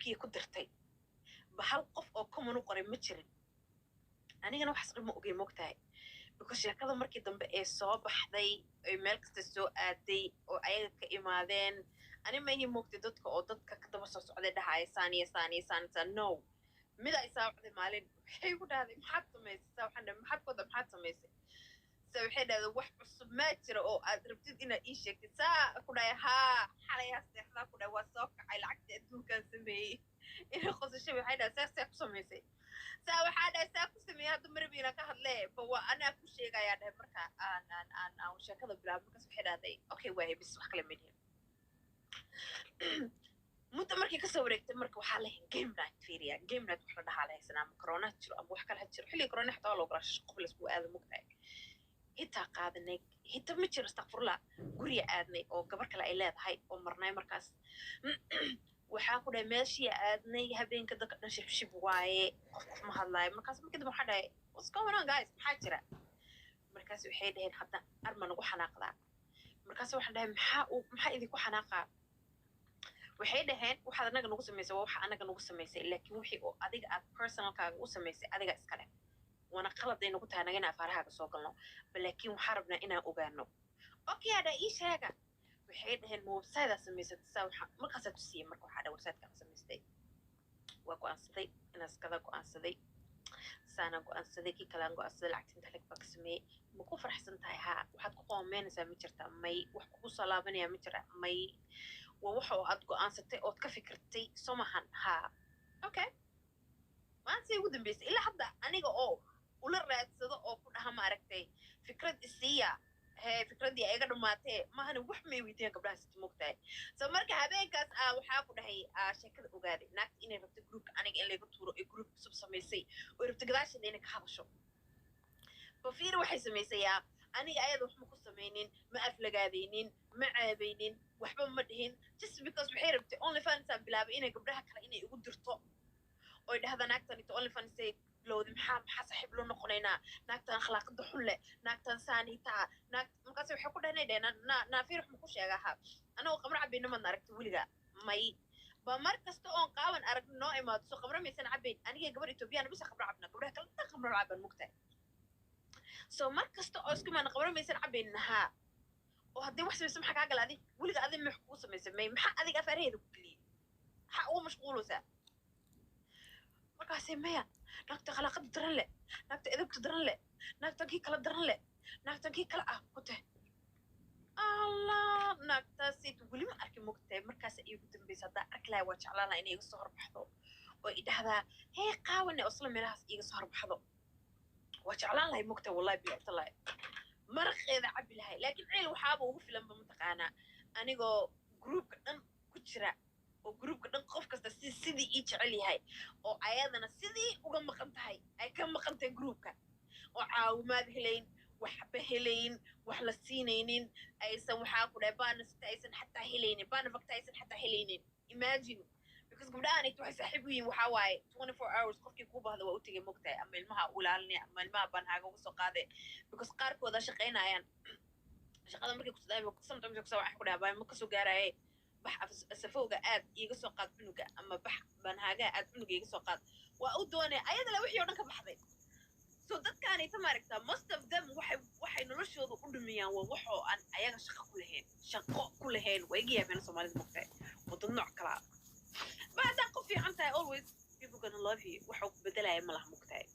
Groupkii ku dirtay ba hal qof oo common u qoray ma jirin. Anigana waxaas dhan ma ogey, mogtahay, because sheekada markii dambe ee soo baxday ay meel kasta soo aaday oo ayaga ka imaadeen, ani ma ihi, moogtay, dadka oo dadka ka daba soo socday dhahaya saan iyo saan iyo saan saan. No, mida ay saawacday maalin waxay ku dhahday, "Maxaad samaysay?" Saa waxaan dhahay, "Maxaad koda, maxaad samaysay?" Sa waxay dhahday, "Wax cusub maa jira oo aad rabtid inaad ii sheegtid?" Saa ku dhahay, "Haa, xalayaa seexdaa," ku dhahay, "waa soo kacay, lacagta adduunkaan sameeyey." Inay qosasho waxay dhahay, "Saa see ku samaysay?" Saa waxaa dhahay, "Saa ku sameeyey, hadda marabiina ka hadlee ba, waa anaa ku sheegayaa," dhahay. Marka aan sheekada bilaabay, markaas waxay dhahday, "Okay, waaye, bis wax kale ma dhihin." Muddo markii kasoo wareegtay, marka waxaa lahayn game night. Fiiriya, game night wax la dhahaa la haysanaa, ama corona ha jiro ama wax kale ha jiro. Xilliga corona xataa waa loo galaa qof laiskugu aado, mogtahay. Hitaa qaadanay, hita ma jiro, astaqfurla, guriga aadnay oo gabar kale ay leedahay oo marnay. Markaas waxaa ku dhahay, meeshii aadnay habeenka dadka dhan shibshib waaye, qof qof ma hadlaayo. Markaas markii dambe waxaa dhahay, "What's going on, guys? Maxaa jira?" Markaas waxay dhaheen, "Hadda arma nagu xanaaqdaa." Markaas waxaan dhahay, Maxaa idinku xanaaqaa?" Waxay dhaheen, "Waxaad anaga nagu samaysay waa waxa anaga nagu samaysay, laakiin wixii oo adiga aad personalkaaga u samaysay adiga iska leh, waana qaladay nagu tahay anaga inaan afaarahaaga soo galno ba, laakiin waxaa rabnaa inaan ogaano." "Okay," adha, "ii sheega." Waxay dhaheen, "Ma website aa samaysatay?" Saa waxaa markaasaa tusiyey. Marka waxaa dhahay, "Websitekaan samaystay, waa go'aansaday inaan iskada go'aansaday, saanaan go'aansaday, kii kalaan go'aansaday, lacagta inta leg baa ka sameeyey. Ma ku faraxsan tahay? Haa. Waxaad ku qoomeynaysaa ma jirtaa? May. Wax kugu soo laabanaya ma jira? May. Waa waxa oo aad go'aansatay ood ka fikirtay, soo mahan? Haa. Okay." Maanta ugu dambeysay ilaa hadda aniga oo ula raadsado oo ku dhaha, "Maaragtay, fikrad isiiya." Hee, fikraddii ay iga dhamaatee mahana, wax may weydiiyaan gabdhahaas, mogtahay. So marka habeenkaas ah waxaa ku dhahay, sheekada ogaaday naagta inay rabto groupka aniga in layga tuuro, ee group cusub samaysay oo rabto gadaasheeda inay ka hadasho. Bafiir waxay samaysayaa, aniga ayada waxma ku samaynin, ma aflagaadaynin, ma ceebaynin, waxba ma dhihin, just because waxay rabtay OnlyFans aan bilaabay inay gabdhaha kale inay igu dirto oy dhahda, "Naagtan ito OnlyFans ay bilowday, maxaa saaxiib loo noqonaynaa? Naagtan akhlaaqada xun leh, naagtan saanitaa, naag." Markaas waxay ku dhahnay dheh, "Naafiir, wax ma ku sheegaa? Ha, anagoo qamro cabayna madna aragta weliga? May. Ba mar kasta oon qaawan aragno noo imaado, soo qamro maysan cabayn. Aniga gabar Ethoobiyaana bisa qamro cabna, gabdhaha kale dhan qamro caban, mugtahay. So mar kasta oo isku imaana qamro maysan cabaynin? Haa. Oo haddii wax samayso maxaa kaa gala adi? Weliga adi ma wax kugu samaysay? May. Maxaa adiga afaaraheeda ku geliyey? Maxaa ugu mashquulaysaa?" Markaasay, "Maya, naagta khalaaqada daran leh, naagta edabta daran leh, naagta kii kala daran leh, naagta kii kala ah ku teh. Allah, naagtaasayt weli ma arkin, mogtahay. Markaasa iigu dambaysa. Haddaa arki lahay, waa jeclaan lahaa inay iga soo horbaxdo oo i dhahdaa, 'Hee, qaawane,' oo isla meelahaas iiga soo horbaxdo waa jeclaan lahay, mogtahay. Wallahi bilahi maraqeeda cabi lahay, laakiin ciil waxaaba ugu filanba, mataqaanaa, anigoo groupka dhan ku jira oo groupka dhan qof kasta si sidii ii jecel yahay oo ayadana sidii uga maqan tahay, ay ka maqan tahay groupka, oo caawimaad helayn, waxba helayn, wax la siinaynin, aysan, waxaa ku dhahay, baanasta aysan xataa helaynin, baanafagta aysan xataa helaynin. Imagine, because gabdhahan waxay saaxiib u yihiin, waxaa waaye 24 hours qofkii kuu baahda waa u tegay, mogtahay, ama ilmaha u ilaalinaya ama ilmaha banhaaga uga soo qaade, because qaarkooda shaqaynayaan. Shaqada markay kusadaayo sometimes kusa waxay ku dhaha, 'Baa ma kasoo gaaraaye, bax safowga aad iiga soo qaad cunuga, ama bax banhaagaha aad cunuga iiga soo qaad.' Waa u doonaya ayadale wixii oo dhan ka baxday. So dadkaanayta, maaragtaa, most of them waxay noloshooda u dhumiyaan waa wax oo aan ayaga shaqo ku lahayn, shaqo ku lahayn. Waa iga yaabeen Soomaalida, mogtahay, oo dad nooc kalaa. Ba haddaa qof fiican tahay, always people gonna love you. Waxa ku bedelaya ma laha, mogtahay.